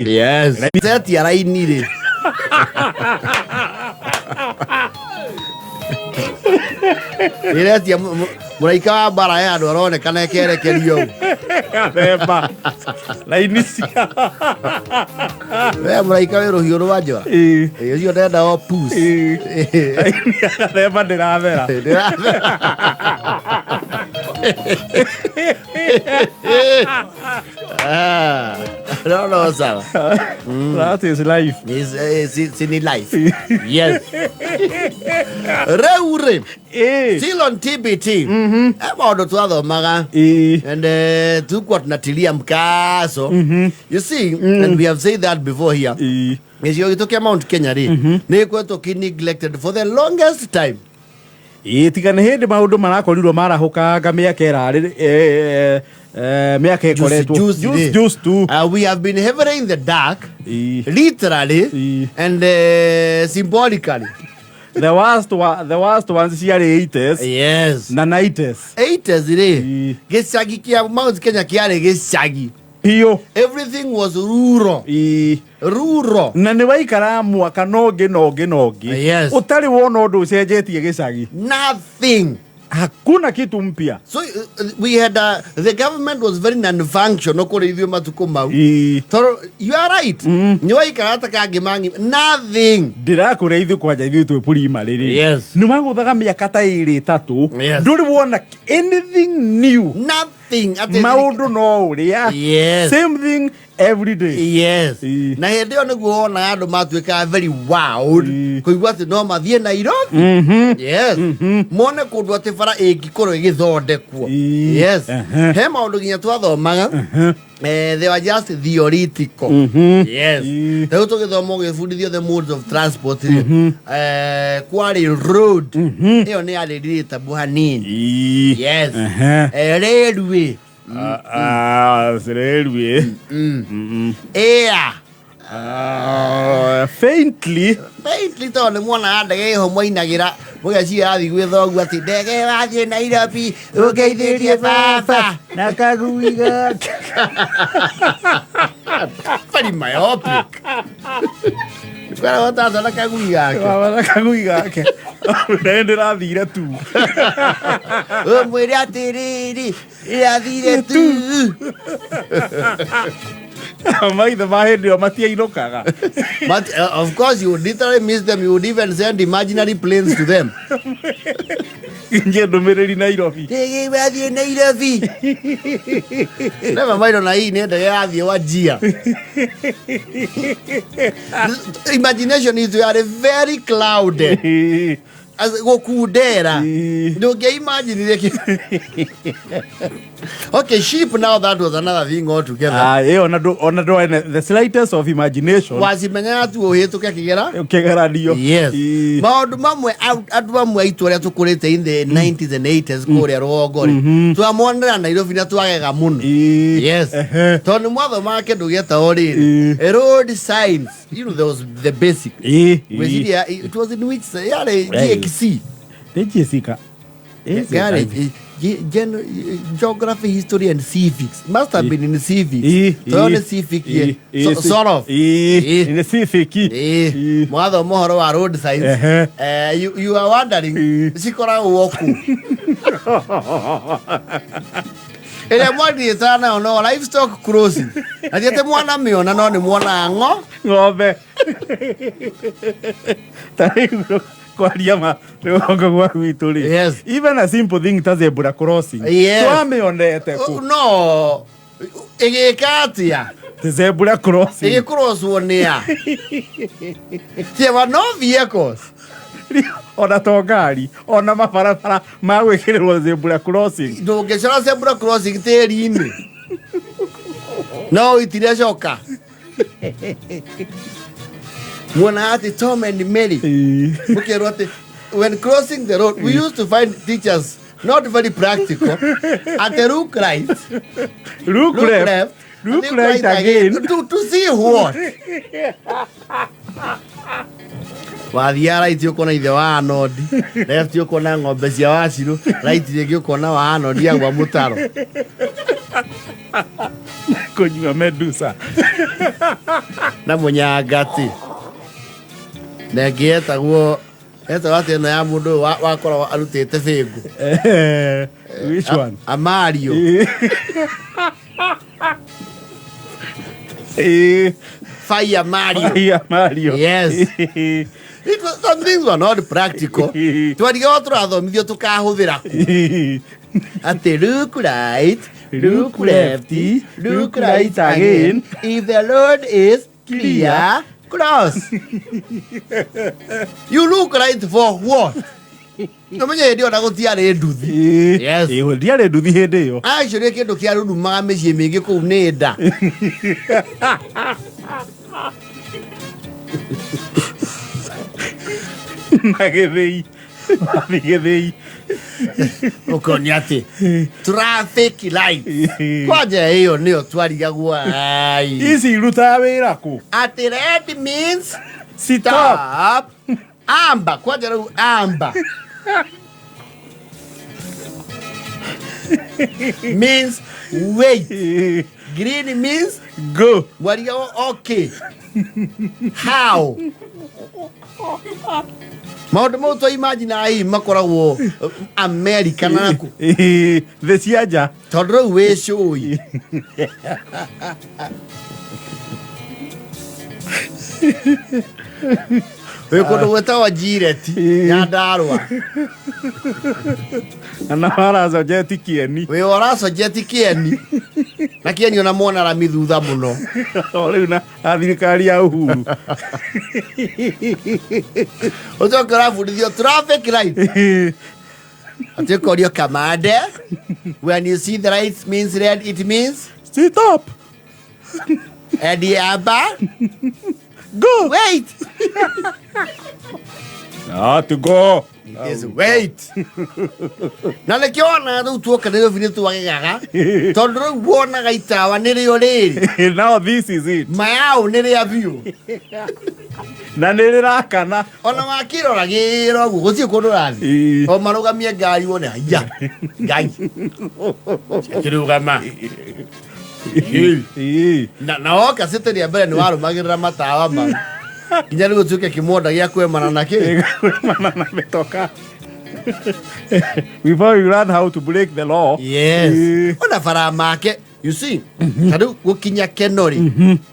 Yes. Setia raini rĩ. Ĩretia mũraika wa mbara ya andũ aronekana ekerekerio ũguo. Gathemba. Raini cia. We mũraika wĩ rũhiũ rwa njora. Ĩĩ. Ĩ, ũcio ndenda o pus. Ĩĩ. Raini ya gathemba ndĩrathera. Ah, no, sawa. That is life. Is, si ni life. Yes. Rĩu rĩ, Ĩĩ. still on TBT. He maũndũ twathomaga. Ĩĩ. And tulikuwa tunatilia mkazo. You see, and we have said that before here. Ĩĩ. Gĩcigo gitũ kĩa Mount Kenya rĩ, nĩ gĩkoretwo kĩ neglected for the longest time. Ĩĩ tiga nĩ hĩndĩ maũndũ marakorirwo marahũkanga mĩaka ĩrarĩ mĩaka ĩkoretwo Juice, Juice- rĩ. juice tu. We have been heavily in the dark, Ĩĩ. literally Ĩĩ. and symbolically. The worst ones ciarĩ 80s Yes. na 90s. 80s rĩ, Ĩĩ. gĩcagi kĩa Mount Kenya kĩarĩ gĩcagi. Biũ. Everything was rural. Ĩĩ. Rural. Na nĩ waikara mwaka na ũngĩ na ũngĩ na ũngĩ. Yes. Ũtarĩ wona ũndũ ũcenjetie gĩcagi. Nothing. Hakuna kitu mpya. So we had the government was very non-functional kũrĩ ithuĩ matukũ mau. Ĩĩ. Tondũ you are right. Nĩ waikara ta kangĩ mangi nothing. Ndĩrakũrĩa ithuĩ kwanja ithuĩ twĩ primary rĩ. Yes. Nĩ wagũthaga mĩaka ta ĩrĩ ĩtatũ. Yes. Ndũrĩ wona anything new. Nothing. Atĩ- Maũndũ no ũrĩa. Yes. Same thing every day. Yes. Ĩĩ. Na hĩndĩ ĩyo nĩguo wonaga andũ matuĩkaga very wild Ĩĩ. kũigua atĩ no mathiĩ Nairobi. Yes. Mone kũndũ atĩ bara ĩngĩkorwo ĩgĩthondekwo. Ĩĩ. Yes. Ehe. He maũndũ nginya twathomaga. They were just theoretical. Yes. Ĩĩ. Rĩu tũgĩthoma ũgĩbundithio the modes of transport rĩ. Kwarĩ road. Ĩyo nĩ yarĩ relatable hanini. Ĩĩ. Yes. Ehe. Railway. Ah, ah, railway. Air. Ah, faintly. Faintly tondũ nĩ mwonaga ndege ĩho mwainagĩra mũgeciria yathiĩ gwĩ thoguo atĩ ndege wathiĩ Nairobi ũngeithĩrie baba. Na kagui gake. Very myopic. Kwĩragwo tata na kagui gake. Baba na kagui gake. Ndege ndĩrathire tu. Ũmwĩre atĩrĩrĩ ĩrathire tu. Maithe ma hĩndĩ ĩyo matiainũkaga. But of course you would literally miss them. You would even send imaginary planes to them. Nje ndũmĩrĩri Nairobi. Ndege wathiĩ Nairobi. Never mind ona hii nĩ ndege yathiĩ Wajir. Imagination itũ yarĩ very clouded. As- Gũkundera. Ĩĩ. Ndũngĩimaginire kĩ- Okay, sheep now that was another thing altogether. Ah, ĩyo ona ndũ- ona ndwarĩ the slightest of imagination. Wacimenyaga tu ũhĩtũke kĩgera. Kĩgeranio. Yes. Ĩĩ. Maũndũ mamwe andũ amwe aitũ arĩa tũkũrĩte in the 90s and 80s kũrĩa rũgongo rĩ twamonera Nairobi na twagega mũno. Ĩĩ. Yes. Ehe. Tondũ nĩ mwathomaga kĩndũ gĩetagwo rĩrĩ road signs. You know, there was the basic. Ĩĩ. Ngwĩciria it was in which yarĩ GXC. Nĩ GSC ka? Yarĩ geography, history and civics. Must have been in civics. Ĩĩ. Tondũ nĩ civic ye. Sort of. Ĩĩ. Ĩĩ. Nĩ civic. Ĩĩ. Ĩĩ. Mwathoma ũhoro wa road signs. Ehe. You are wondering Ĩĩ. cikoragwo kũ ĩrĩa mwathiĩtaga nayo no livestock crossing na ti atĩ mwanamĩona no nĩ mwonaga ng'o Ng'ombe. Ta rĩu kwaria ma rũgongo gwa gwitũ rĩ. Yes. Even a simple thing ta zebra crossing. Yes. Twamĩonete kũ? No ĩgĩka atĩa The zebra crossing. Ĩgĩkũrocwo nĩ a? There were no vehicles. Ona to ngari, ona mabarabara ma gwĩkĩrĩrwo zebra crossing. Ndũngĩcora zebra crossing tĩri-inĩ no ũitire coka muonaga atĩ Tom and Mary Ĩĩ. mũkerwo atĩ when crossing the road, we used to find teachers not very practical at the look right, Look look left, left, look and right again. To see what? Wathiaga right ũkona ithe wa Anodi, left ũkona ng'ombe cia Wacirũ, right rĩngĩ ũkona wa Anodi agwa mũtaro. Kũnyua Medusa. Na mũnyangati na ĩngĩ yetagwo etagwo atĩ ĩno ya mũndũ ũyũ wakoragwo arutĩte bĩngũ. Which one? Amario. Fire Mario. Fire Mario. Yes. Some things were not practical. Twarigagwo tũrathomithio tũkahũthĩra kũ. Atĩ look right, look left, look right again. If the road is clear, cross. You look right for what? Ũmenye hĩndĩ ĩyo na gũtiarĩ nduthi. Yes. Ndiarĩ nduthi hĩndĩ ĩyo. Actually kĩndũ kĩarurumaga mĩciĩ mĩingĩ kũu nĩ nda. Na gĩthĩi. Wathiĩ gĩthĩi. Ũkonia atĩ traffic light. Kwanja ĩyo nĩyo twarigagwo ai. Ici irutaga wĩra kũ? Atĩ red means Stop. stop. Amba kwanja rĩu amba means wait. Green means Go. mwarigagwo okay. How? Maũndũ mau twa imagine ai makoragwo America naku. Thĩ cia nja. Tondũ rĩu wĩ cũi. Wĩ kũndũ gwĩtagwo Jireti Nyandarũa. Na waraconjeti kĩeni. Wĩ ũraconjeti kĩeni. Na kĩeni ona mwana rami thutha mũno. O rĩu na thirikari ya Uhuru. Ũcoke ũrabundithio traffic light. Atĩ ũkorio kamande. When you see the lights means red, it means Stop. and the amber Go. wait. Ah, to go. It is wait. Na nĩkĩo wonaga rĩu tuoka Nairobi nĩ twagegaga tondũ rĩu wonaga itawa nĩrĩo rĩrĩ. Now this is it. Mayau nĩ rĩa biũ. Na nĩ rĩrakana. Ona wakĩrora gĩra ũguo gũtirĩ kũndũ ũrathiĩ. O marũgamie ngari wone haiya ngai kĩrũgama. Na woka city rĩa mbere nĩ warũmagĩrĩra matawa mau nginya rĩu ũtuĩke kĩmonda gĩa kwemana na kĩ. Kwemana na mĩtoka. Before you learn how to break the law. Yes. Ona bara make you see ta rĩu gũkinya Kenori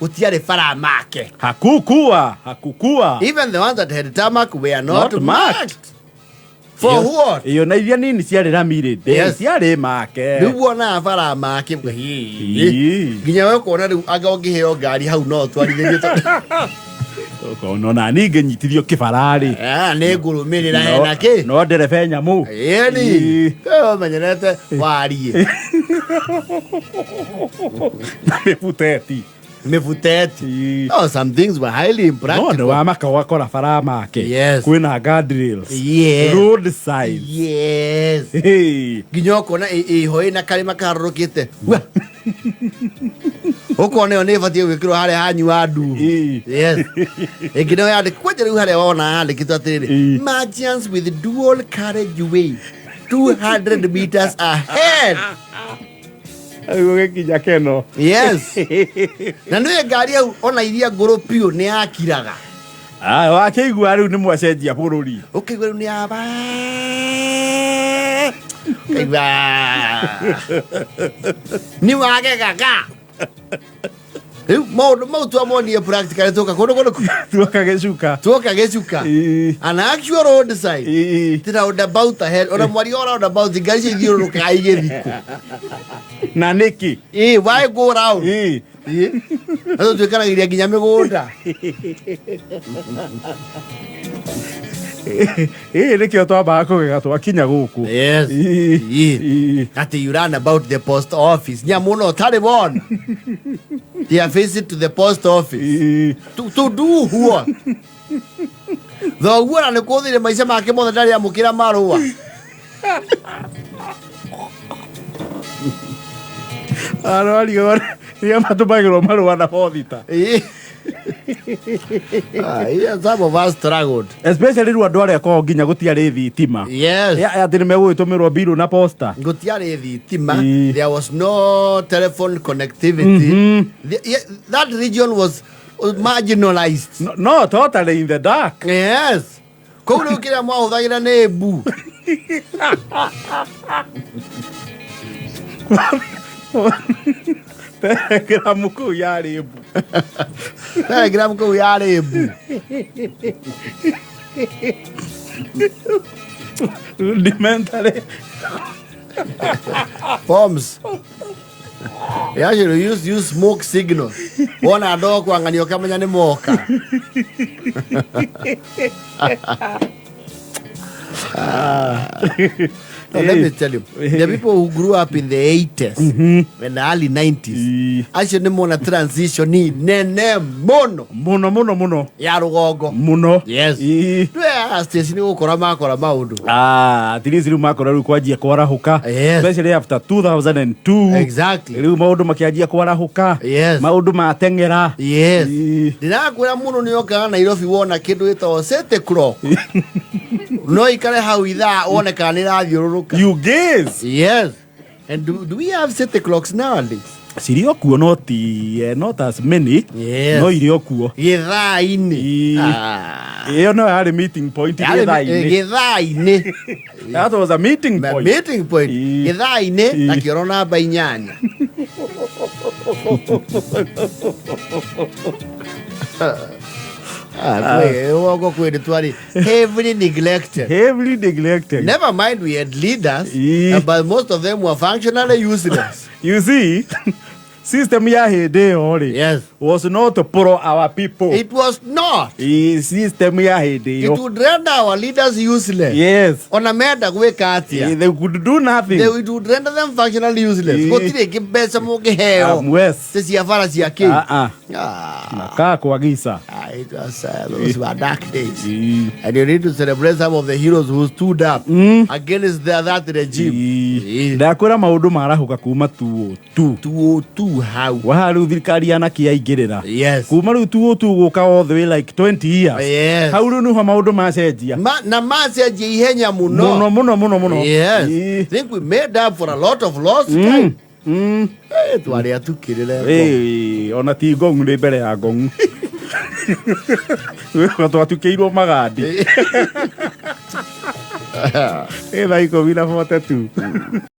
gũtiarĩ bara make. Hakukua, hakukua. Even the ones that had tarmac were not, Not marked. For what? Iyo na iria nini ciarĩ rami rĩ, Yes. ciarĩ make. Rĩu wonaga bara make nginya we ũkona rĩu anga ũngĩheo ngari hau no ũtwarithĩrie tondũ Ũkona ona niĩ ngĩnyitithio kĩbara rĩ. Ah, nĩ ngũrũmĩrĩra hena kĩ. No ndereba nyamũ. Ĩni ũmenyerete warie. Na mĩbuteti. Mĩbuteti. Oh, some things were highly No impractical. nĩ wamaka ũgakora bara make. Yes. Kwĩna guardrails. Yes. Road signs. Yes. Hey. Nginya ũkona ĩho ĩna karĩma kaharũrũkĩte. Wa. Ũkona ĩyo nĩ ĩbatiĩ gwĩkĩrwo harĩa hanyu wa nduhu. Yes. Ĩngĩ nayo yandĩkwo kwanja rĩu harĩa wona yandĩkĩtwo atĩrĩrĩ. Merchants with dual carriageway 200 meters ahead. Rĩu ũgĩkinya Keno. Yes. Na nĩwe ngari hau ona iria ngũrũ biũ nĩ yakiraga. Ah, wakĩigua rĩu nĩ mwacenjia bũrũri. Ũkaigua rĩu nĩ yaba. Ũkaigua. Nĩ wagegaga. Rĩu maũndũ mau twamonire practically tuoka kũndũ kũrĩkũ? Tuoka gĩcuka. Tuoka gĩcuka. An actual road sign. Ti roundabout ahead. Ona mwaria wa roundabout ngari icio ithiũrũrũkaga igĩthiĩ kũ? Na nĩkĩ? Why go round? Na tũtuĩkanagĩria nginya mĩgũnda. Nĩkĩo twambaga kũgega twakinya gũkũ. Yes. Atĩ you run about the post office. Nyamũ no ũtarĩ wona. They are facing to the post office. To do what? Thoguo na nĩ kũthire maica make mothe ndarĩ amũkĩra marũa. Arwarigwo rĩrĩa matũmagĩrwo marũa na bothita. Ah, yeah, some of us struggled. Especially rĩu andũ arĩa korwo nginya gũtiarĩ thitima. Yes. Atĩ nĩ megũgĩtũmĩrwo mbirũ na posta. Gũtiarĩ thitima. Ii. There was no telephone connectivity. Yeah, that region was marginalized. No, no, totally in the dark. Yes. Kũu rĩu kĩrĩa mwahũthagĩra nĩ mbu. Telegram kũu yarĩ mbu. Telegram kũu yarĩ mbu. Rudimentary. Forms. You actually use smoke signals. Wona andũ kwang'ania ũkamenya nĩ moka. No, let me tell you, the people who grew up in the 80s and the early 90s, acio nĩ mona transition nene mũno Mũno mũno mũno. Ya rũgongo. Mũno. Yes. Twe station gũkora makora maũndũ. Ah, at least rĩu makora rĩu kwanjia kwarahũka. Especially after 2002. Rĩu maũndũ makĩanjia kwarahũka. Maũndũ mateng'era. Ndĩrakwĩra mũndũ nĩ okaga Nairobi wona kĩndũ gĩtagwo city clock, no ikare hau ithaa wone kana nĩ ĩrathiũrũrũka. You gaze. Yes. And do we have city clocks nowadays? Cirĩ o kuo, no ti not as many. No irĩ o kuo. Gĩthaa-inĩ. Ii. Ah. Ĩyo no yarĩ meeting point. Gĩthaa-inĩ. Gĩthaa-inĩ. That was a meeting point. Meeting point. Gĩthaa-inĩ na kĩoro namba 8. Ah, rũgongo kwĩ twarĩ heavily neglected. Heavily neglected. Never mind, we had leaders, but most of them were functionally useless. You see, system ya hĩndĩ ĩyo rĩ was not pro our people. It was not. Ii, system ya hĩndĩ It ĩyo would render our leaders useless. Ona menda gwĩka atĩa, They could do nothing. They it would render them functionally useless. Gũtirĩ kĩ mbeca mũngĩheo. Yes. Ci cia bara cia kĩ. Ah, ah. Ah. Nakaa kwagisa. Ah, it was, those were dark days. And you need to celebrate some of the heroes who stood up against that regime. Ndakwĩra maũndũ marahũka kuma 202. 202 hau. Waha rĩu thirikari ya naki yaingĩrĩra. Kuma rĩu 202 gũka all the way like 20 years. Hau rĩu nĩho maũndũ macenjia. Na macenjia ihenya mũno. Mũno mũno mũno mũno. Yes. Think we made up for a lot of lost time. Eh, twarĩ atukĩrĩre. Ona ti ngong'u, nĩ mbere ya ngong'u twatukĩirwo magandi. Ĩ thaa 10:42.